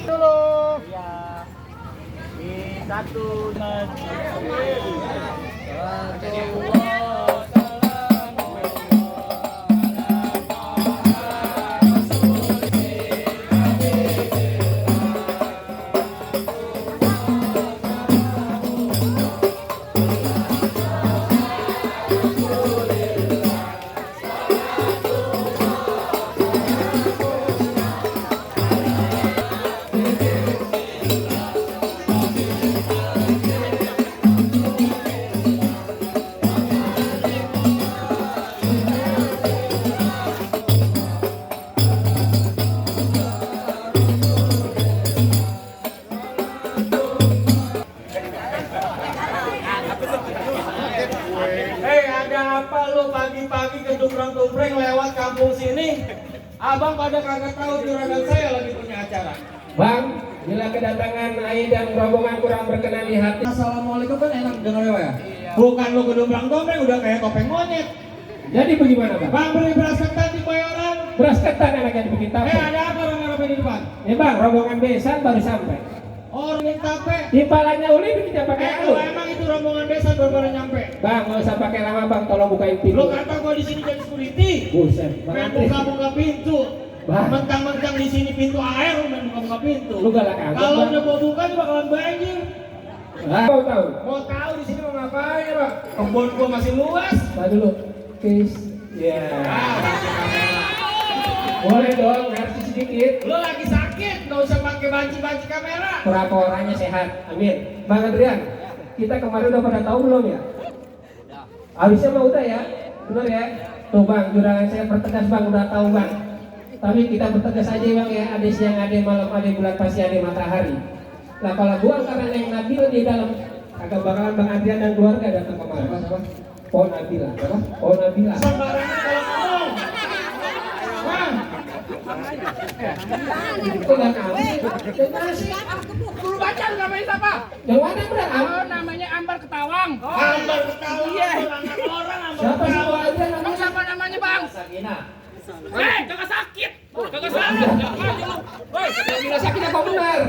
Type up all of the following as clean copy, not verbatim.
Dulu. Iya. Di satu dan Ada apa lu pagi-pagi gedung-gedung lewat kampung sini? Abang pada kagak tahu juragan saya lagi punya acara. Bang, bila kedatangan Ai dan rombongan kurang berkenan di hati. Assalamualaikum kan enak dengar ya? Bukan lu gedung-gedung udah kayak topeng monyet. Jadi bagaimana, Bang? Bang beli beras ketan di bayaran. Beras ketan anaknya dibikin tape. Ada apa orang-orang di depan? Nih Bang, rombongan besan baru sampai. Orang yang tape. Timpalannya uli kita pakai Lu alu. emang itu rombongan desa baru nyampe. Bang, nggak usah pakai lama Bang, tolong bukain Lu pintu. kata gua di sini jadi security. Buset, Bang Main Andri. buka-buka pintu. Bang. Mentang-mentang di sini pintu air, lu main buka-buka pintu. Lu galak aja, Kalau Bang. udah mau buka juga bakalan banjir. Mau tahu? Mau tahu di sini mau ngapain ya, Pak? Kebun gua masih luas. Tahu dulu. Case. Ya. Boleh dong, ngerti sedikit. Lu lagi sakit, nggak usah pakai banci-banci kamera. Pura-puranya sehat. Amin. Bang Adrian, kita kemarin udah pada tahu belum ya? Habisnya mah udah ya, benar ya? Tuh Bang, juragan saya pertegas Bang, udah tahu Bang. Tapi kita pertegas aja Bang ya, ada siang, ada malam, ada bulan, pasti ada matahari. Nah kalau gua karena yang Nabil di dalam, agak bakalan Bang Adrian dan keluarga datang kemarin. Oh Nabila, apa? Oh Nabila. Sembarangan kalau ngomong. Bang, Itu kan kami. guru baca lu namanya siapa? Yang mana benar? Oh, namanya Ambar Ketawang. ambar ketawa Iya. anak orang ambar Siapa sih ketawa. Bang Adrian Bang namanya? siapa namanya, Bang? Sakina. Kagak sakit. Kagak sakit. Jangan lu. Woi, Sakina sakit apa benar?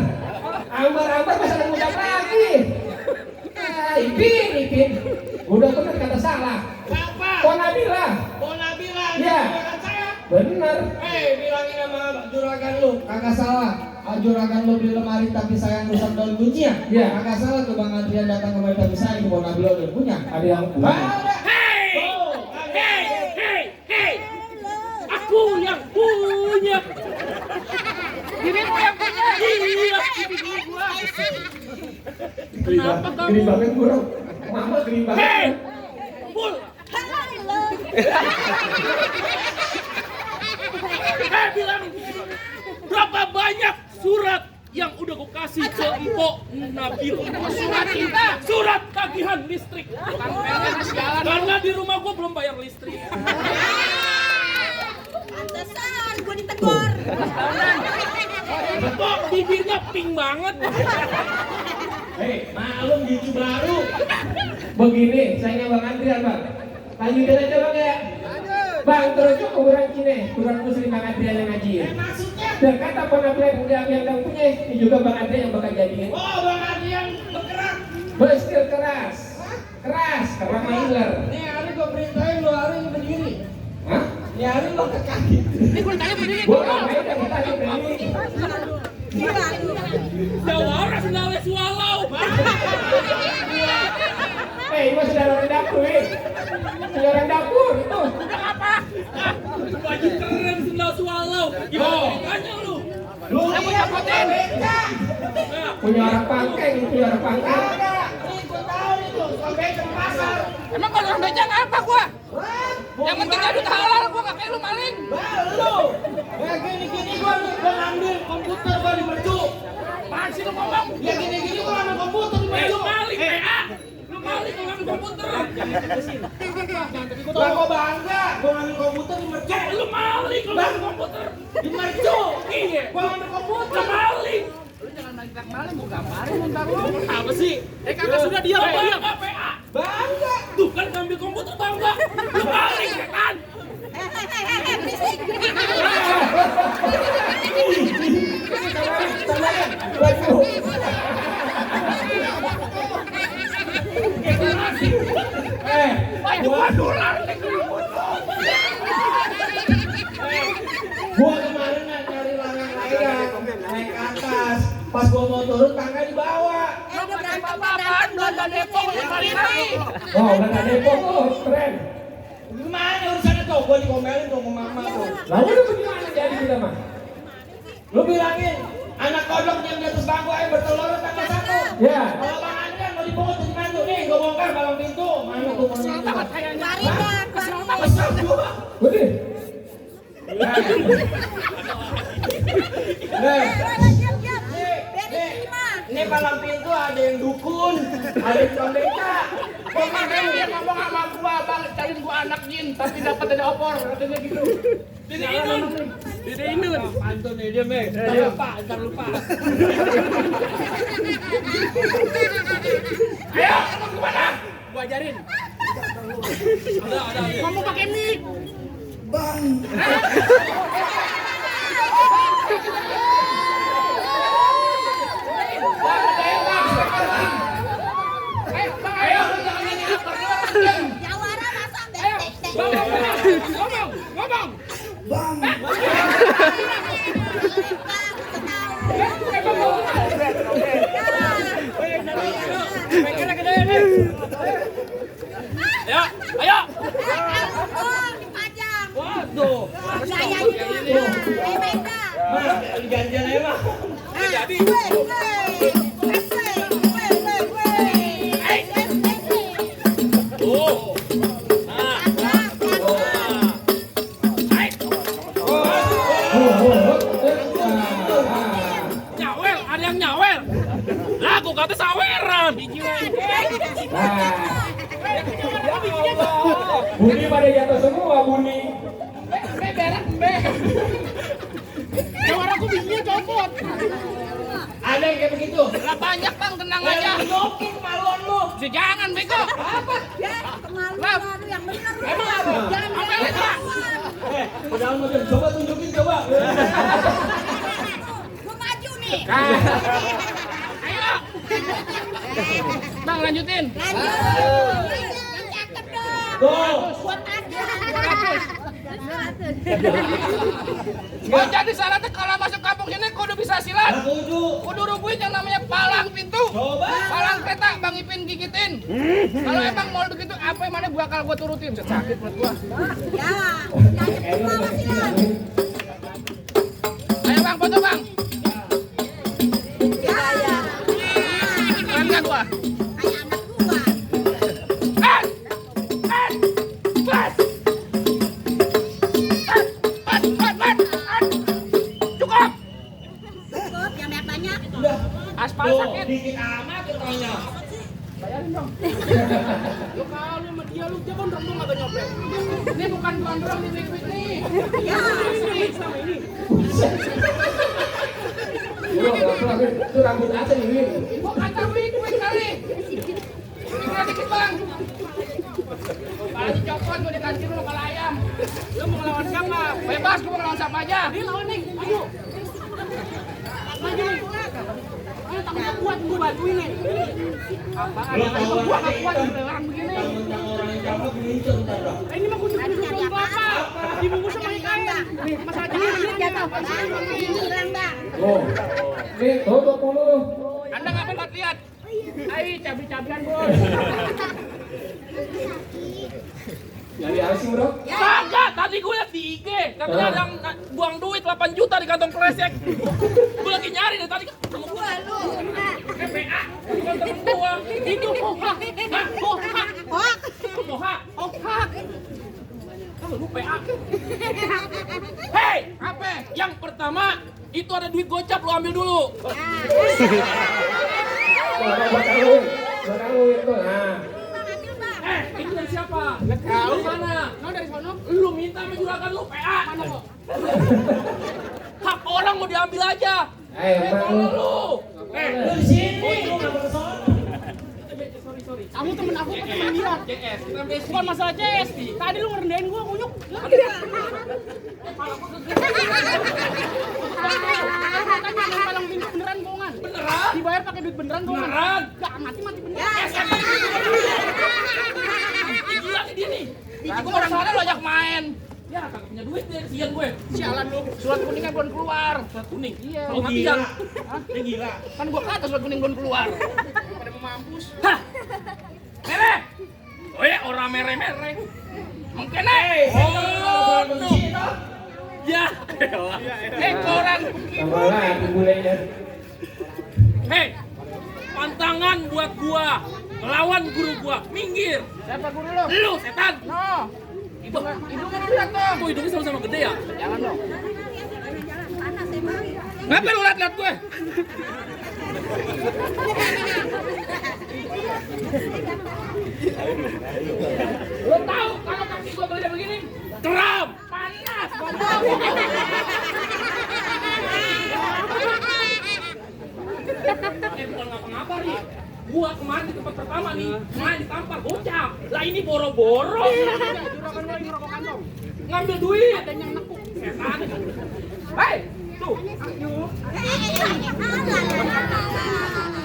Ambar masih ada muda lagi. Ipin. Udah benar kata salah. Siapa? Oh Nabila. Oh Nabila, Iya. juragan saya. Benar. Bilangin sama juragan lu, kagak salah. Juragan lu beli lemari tapi sayang rusak daun kuncinya. Iya. Kagak salah tuh Bang Adrian datang kemari tapi sayang Bang Nabila udah punya. Ada yang punya. Ada. Hei! Oh, Hei! Aku yang punya. Dirimu yang punya. Iya, diri gua. Kenapa kamu? Gede banget bro. Mama gede Hei! banget. Pul. Bilang berapa banyak surat yang udah gue kasih ke Mpok Nabil? Surat kita? Surat tagihan listrik. Karena di rumah gue belum bayar listrik. Pantesan gue ditegur. Kok bibirnya pink banget? Hei, malum gitu baru. Begini, sayangnya Bang Adrian Bang. Lanjutin aja Bang ya. Bang, terus ke orang Cina, kurang muslim Bang Adrian yang ngaji. Maksudnya? Dan kata penampilan yang punya, ini juga Bang Adrian yang bakal jadiin. Oh, Bang Adrian bergerak. Berskill keras, karena mailer. Nih hari gua perintahin lu hari ini berdiri. Hah? Nih hari lu ke kaki. Ini gue tanya berdiri. Gua ngapain yang kita berdiri? Jawara sendalnya swallow. Ini masih ada orang dapur, Ada orang dapur itu. Apa? Baju keren sendal swallow. Gimana tanya lu? Lu lihat fotonya beca. Punya orang pangkeng, punya orang pangkeng. Kagak. Nih gua tahu itu, tukang beca di pasar. Emang kalau orang becak apa gua? Wah, Yang penting adut halal gua gak kayak lu maling. Lu. Ya gini-gini gua ngambil komputer gua di mercu. Apaan sih lu ngomong? Ya gini-gini gua ngambil komputer di Lu mercu. maling, PA. Lu maling kalau ngambil komputer. Gua kok bangga, gua ngambil komputer di mercu. Lu maling kalau ngambil komputer. Di mercu. Iya. Gua ngambil komputer. Lu maling. Lu jangan maling maling, gua gambarin ntar lu. Apa sih? Kagak sudah diam, diam. PA. Bangga. Tuh kan ngambil komputer bangga. Lu maling kan? Berisik. Sama Baju. Gua Dolar. gua kemarin nyari layang-layang naik ke atas. Pas gua mau turun tangga di bawah. Udah berantem Belanda Depok kali. Oh, Belanda Depok. Oh, keren. Gimana urusannya tuh? Gua dikomelin tuh sama mama tuh. Lalu lu gimana jadi kita mah? Lu bilangin anak kodok yang di atas bangku ayo bertelur tangga 1. Ya. Kalau Bang Andrian mau dipungut jadi mantu nih, gua bongkar palang pintu. Mana tuh mau Keluarin dah, keluarin. Besar gua. Udah. Nih, Diam, diam. Biarin terima. ini palang pintu ada yang dukun, ada yang tukang beca. Kemarin dia ngomong sama gua, bang, cariin gua anak jin, tapi dapat ada opor, katanya gitu. Dede Inun. Pantun nih dia, Mek. Ntar lupa. Ayo, kamu kemana? Gua ajarin. Kamu pakai mic. Ayo, jangan nyanyi aktor doang. Jawara masa Ayo, tek-tek. ngomong. Ayo. Dipajang. Waduh. Gaya gitu. Beda. Mas, gantian aja, Mas. Oh. Nyawel, ada yang nyawel. Lah, gua kata saweran. Buni pada jatuh semua, Buni. Jawara aku bijinya copot. Ada yang kayak begitu. Lah banyak bang, tenang aja. Nokin maluan lu. Jangan bego. Apa? Ya, kemaluan yang benar. Emang apa? Jangan Apa lagi, Pak? Padahal mau coba tunjukin coba. Gua maju nih. Ayo. Bang lanjutin. Lanjut. Yang cakep dong. Tuh. Buat aja. Gak jadi syaratnya kalau masuk kampung sini kudu bisa silat. Setuju. Kudu rubuhin yang namanya palang pintu. Coba. Palang kereta Bang Ipin gigitin. Kalau emang mau begitu apa yang mana bakal gua turutin. Sakit perut gua. Ya, jangan semua masih lah. Ayo Bang foto Bang. Ya, ya. Keren gak gua? Kayak anak gua. Bas. Cukup. Cukup, yang banyak banyak. Udah. Aspal Tuh, sakit. dikit amat ketanya. Bayarin dong. Lu kali sama dia lu dia gondrong tuh agak nyopet. Ini bukan gondrong di wik-wik nih. Ya. Ini sama ini. Itu rambut aja nih, Win. Gua kata wik-wik kali. Ini dikit bang. Kalau dicopot gua diganti lu kepala ayam. Lu mau ngelawan siapa? Bebas gua mau ngelawan siapa aja. Ini lawan nih. Maju. Maju nih. Ayo takutnya kuat gua bantuin nih. Apaan? Lu tahu Gua orang gak kuat hitam. orang begini. Tentang orang yang cakep ngincer ntar dah. Ini mah kudu Nyari apa? dibungkus sama ikan. Masalah jangan jatuh. Ini hilang, Bang. Oh. Nih, tutup dulu. Anda ngapain nggak lihat? Ayo cabi-cabian bos. Jadi apa sih, Bro? Kagak, tadi gue liat di IG. Katanya ada yang buang duit 8 juta di kantong kresek. Gue lagi nyari dari tadi ketemu gue. PPA, bukan temen gue. Itu hoak. Hah? Hoak. Hoak. Hoak. Hoak. Kamu lu PA. Hei, apa? Yang pertama, itu ada duit gocap lu ambil dulu. Buat lu itu. Nah. Itu dari siapa? Tahu mana? Mau dari sono? Lu minta sama juragan lu PA. Mana kok? Hak orang mau diambil aja. Emang Kalau lu. Lu di sini, lu nggak ke sono. Sorry. Kamu temen aku apa temen dia? CS. Bukan masalah CS. Tadi lu ngerendahin gua ngunyuk. Tanya palang pintu beneran bohongan. dibayar pakai duit beneran dong. Beneran. Gak mati beneran. Gila nih dia nih. Biji gua orang sana lo ajak main. Ya kagak punya duit deh, kesian gue. Sialan lu, surat kuningnya belum keluar. Surat kuning. Iya. Kalau mati Gila. jangan. Dia gila. Kan gua kata surat kuning belum keluar. Pada mau mampus. Hah. Mereh. Oh ya orang mereh. Mungkin Oh, no. Ya. elah. Koran. Sama lagi bulenya. Hei. Pantangan buat gua. Melawan guru gua. Minggir. Siapa guru lo? Lu setan. No. Hidungnya lu lihat dong. Kok hidungnya sama-sama gede ya? Jangan dong. Panas emang. Ngapa lu lihat gue? Lu tahu kalau kaki gua beda begini? Keram. Panas. Bukan ngapa-ngapa nih. Gua kemarin di tempat pertama nih, main ditampar bocah. Lah ini boro-boro. Juragan gua ngerokok kantong. Ngambil duit. Ada yang nekuk. Setan. Hei, Tuh.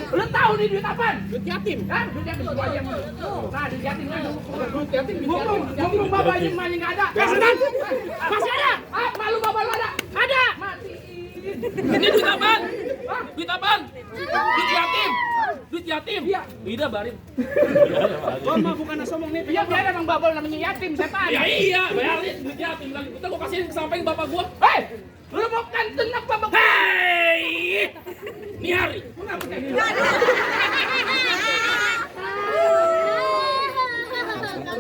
lu tahu nih duit apaan? Duit yatim. Hah? Duit yatim gua aja mau. Nah, duit yatim kan. Duit yatim. Ngomong babanya emaknya enggak ada. Setan. Masih ada? Ah, malu bapak lu ada? Ada. Mati. Ini duit apaan? Duit apaan? Duit yatim. Duit yatim. Iya. Tidak barin. Gua mah bukan asomong nih. Iya, biar emang babal namanya yatim, setan. Ya iya, bayarin duit yatim lagi. Kita gua kasihin ke samping bapak gua. Hei, lu mau kantun apa bapak? Hei! Ini hari. Kenapa kayak gini?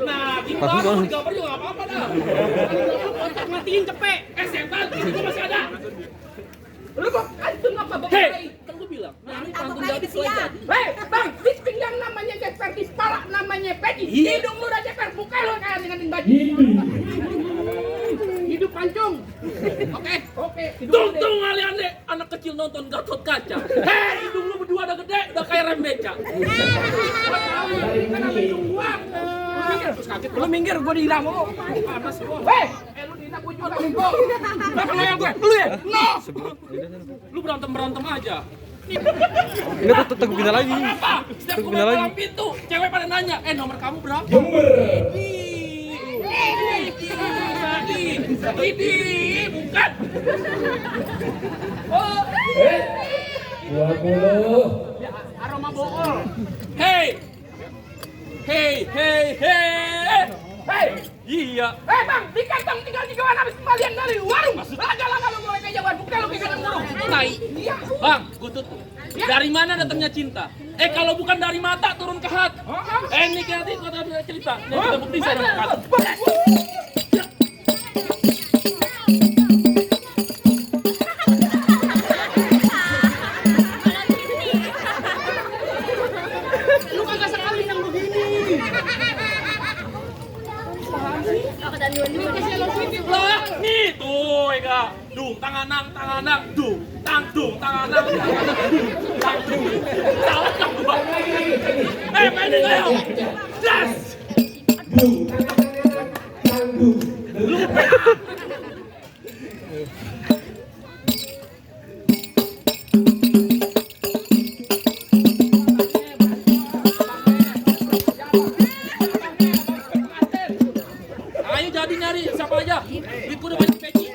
Nah, gitu aku digambar juga nggak apa-apa dah. Otak matiin cepet. Setan, itu gua masih ada. Lu mau kantun apa bapak? Hei, kan gua bilang, nah ini pantun gadis lo aja. Hei, bang, di pinggang namanya ceper, di kepala namanya peci. Iya. Hidung lu udah ceper, muka lu kayak dengan baju. Hidup pancung. Oke. Tung kalian deh, anak kecil nonton Gatot Kaca. Hei, hidung lu berdua udah gede, udah kayak rem beca. Gua tahu, kan sama hidung gua. Lu minggir, gua dihina mulu. Panas gua. Hei, lu dihina gua juga nih gua. Kenapa ngomong gue? Lu ya? No. Lu berantem aja. Ini tetap pindah lagi. Kenapa? Setiap gua malam pintu, cewek pada nanya, nomor kamu berapa? Ini bukan. Oh, 20. aroma bohol. Hei. Iya. Bang, di kantong tinggal 3-an habis kembalian dari warung. Laga-laga lu mulai kayak jagoan bukan lu kayak burung. Tai. Bang, gua tutup. Dari mana datangnya cinta? Kalau bukan dari mata turun ke hati. Ini nanti kata cerita. Ini kita bukti saya dapat. Lu kagak sekali yang begini. Lah, nih tuh, Eka. Dung tanganang, dung tanganang. Salah kan gua. Mainin ayo. Das. Ayo jadi nyari siapa aja. Duitku udah banyak peci.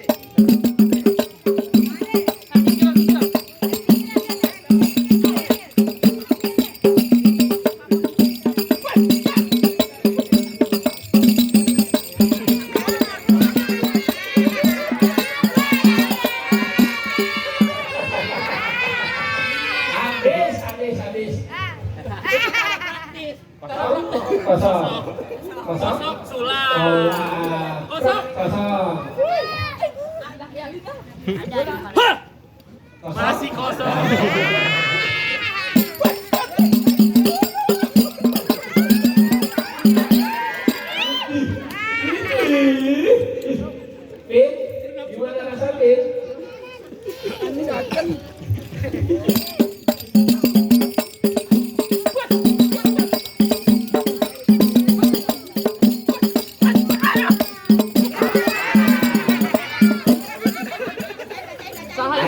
Habis. Kosong. Kosong sulap. Kosong. Hah! Masih kosong. Pin, gimana rasa Pin? Salah.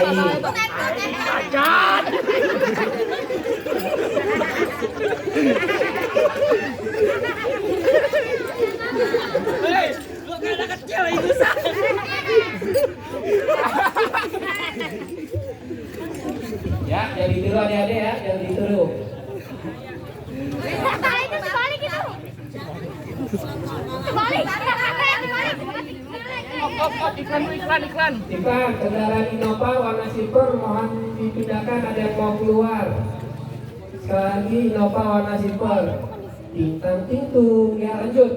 iklan. Iklan, kendaraan Innova warna silver mohon dipindahkan, ada yang mau keluar. Sekali lagi Innova warna silver. Tintang tintung, ya lanjut.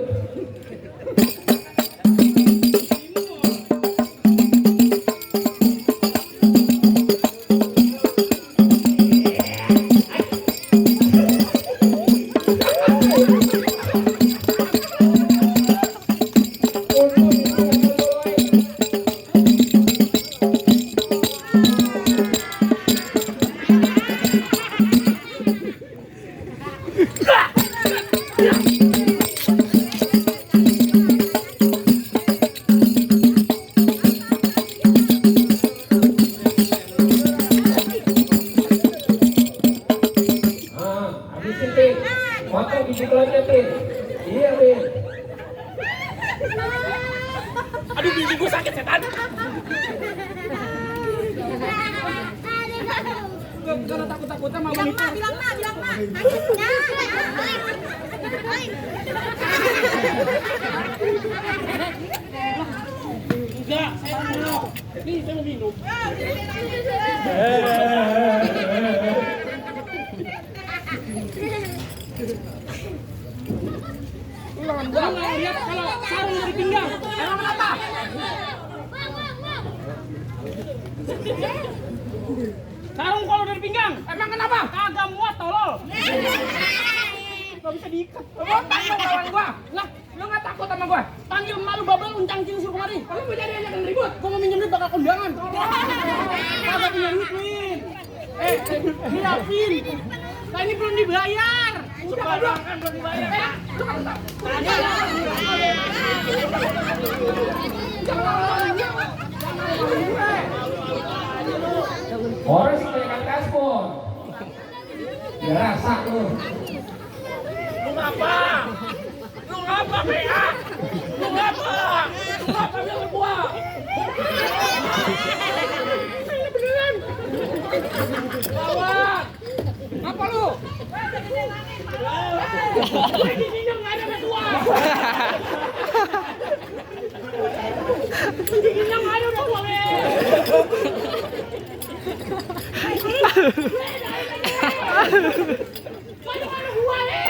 Habisin Pin, potong biji kelonnya Pin. Iya Pin. Aduh, biji gue sakit setan. Karena takut-takutnya mau itu. Bilang mah. Enggak, saya mau. Nih, saya mau minum. Lu nggak lihat kalau sarung dari pinggang. Emang kenapa? Sarung kalau dari pinggang. Emang kenapa? Kagak muat tolol. Gak bisa diikat. Lu tanggung lawan gua. Lah, lu nggak takut sama gua? Panggil malu babel uncang cing suruh kemari. Kalau mau jadi aja kan ribut. Gua mau minjem duit bakal kondangan. Kagak punya duit, Win. Hilapin. Nah ini belum dibayar. Udah kan belum dibayar. Lu kan tahu. Orang sih kebanyakan gaspol. Ya rasa lu. Lu ngapa, PA? Lu ngapa bilang gua? Ini beneran. Lawan. Apa lu? Giginya nggak ada ketua. Giginya nggak ada udah tua. Mana gua nih?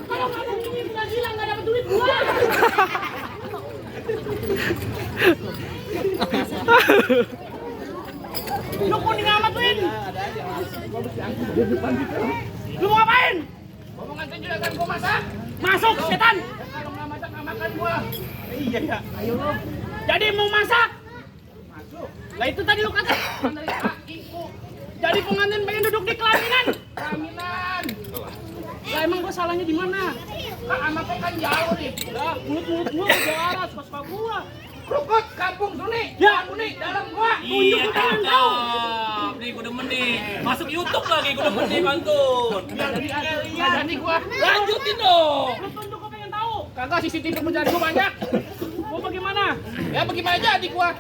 Kalau kamu ini nggak bilang nggak dapat duit gua. Lu kuning amat, Win. Lu mau ngapain? Mau nganterin juragan gua masak? Masuk, setan. Kalau nggak masak nggak makan gua. Iya ya. Ayo lu. Jadi mau masak? Masuk. Lah itu tadi lu kata. Dari AIU. Jadi pengantin pengen duduk di kelaminan. Pelaminan. Lah emang gua salahnya di mana? Kak amatnya kan jauh nih. Lah mulut gua ke arah suka gua. Krukut kampung Suni. Ya. Suni dalam gua. Tunjuk ke tangan kau. Nih gue demen nih. Masuk YouTube lagi gue demen nih pantun. Nggak jadi gua. Lanjutin dong. Lu tunjuk gua pengen tahu. Kagak CCTV pencari gua banyak. Mau bagaimana? Ya bagaimana jadi gua.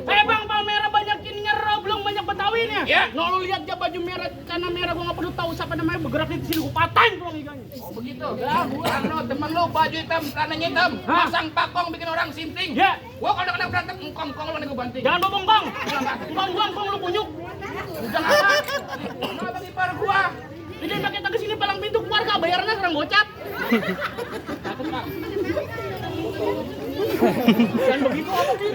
Bang Palmera banyak ininya belum banyak Betawinya. Ya. No lu lihat dia baju merah, celana merah gua nggak perlu tahu siapa namanya bergerak di sini gua patahin tulang iganya. Oh begitu. Ya, gua temen lu baju hitam, celananya hitam, Hah? pasang pakong bikin orang sinting. Ya. Gua kalau kena berantem engkong lu nih gua banting. Jangan bobong bang. Bang lu punyuk. Udah apa? Nah, bagi par gua. Jadi kita ke sini palang pintu keluarga bayarnya serang gocap. Jangan begitu apa sih?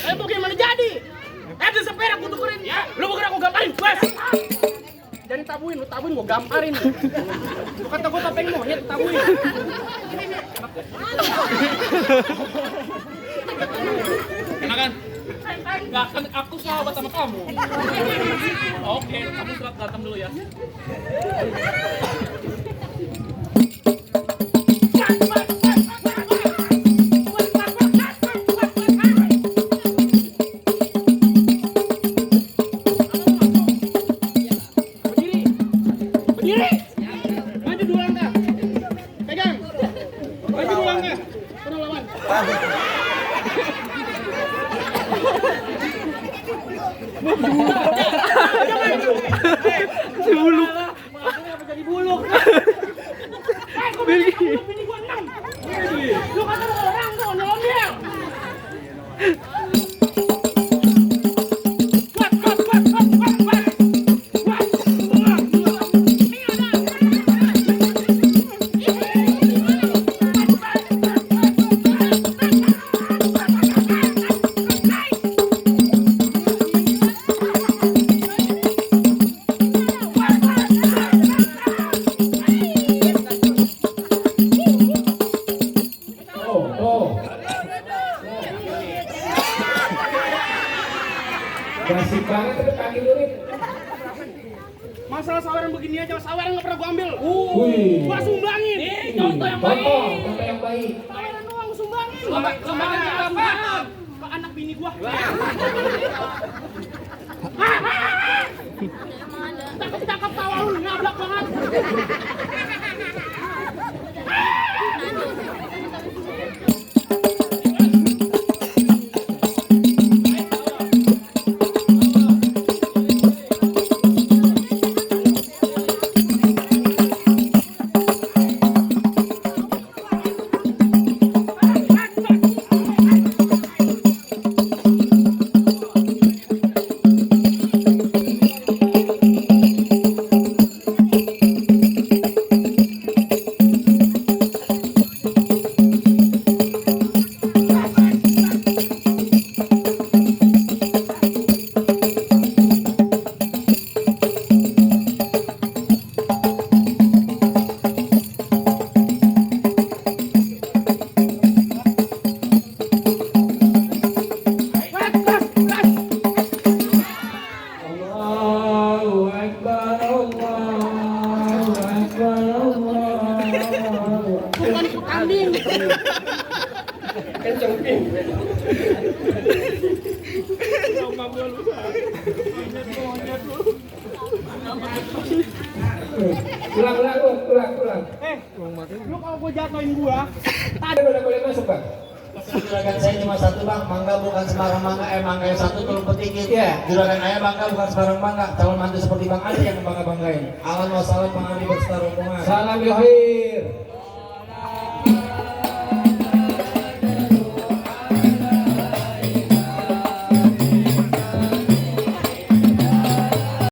Ayo bagaimana jadi? Ada sepeda aku tukerin. Ya, lu bergerak gua gamparin. Wes. Jadi tabuin, lu tabuin gua gamparin. Lu kata gua topeng monyet tabuin. Enakan? Gak akan aku sahabat sama kamu. Oke, kamu surat datang dulu ya. Berdiri. Maju 2 langkah. Pegang. Maju 2 langkah. Terus lawan. Si buluk. Apa jadi buluk? Bini gua 6. Lu kata lu orang tuh nyolong dia. Masalah saweran begini aja, saweran nggak pernah gua ambil. Wih. Gua sumbangin. Nih, contoh yang baik. Contoh yang baik. Saweran doang gua sumbangin. Sumbangin apa? Ke anak bini gua. Cakep-cakep tawa lu, nyablak banget. Allahu Akbar, Allahu Akbar, Allahu Akbar. Bukan kambing. Kenceng pin. Ulang. Lu kalau gua jatuhin gua, Tadi udah boleh masuk, Bang. Juragan saya cuma satu bang, mangga bukan sembarang mangga, mangga yang satu tolong petikin. Iya. Juragan ayah bangga bukan sembarang bangga, calon mantu seperti bang ada yang bangga banggain. Alam wassalam Bang Andi bersetar rombongan. Salam yohi.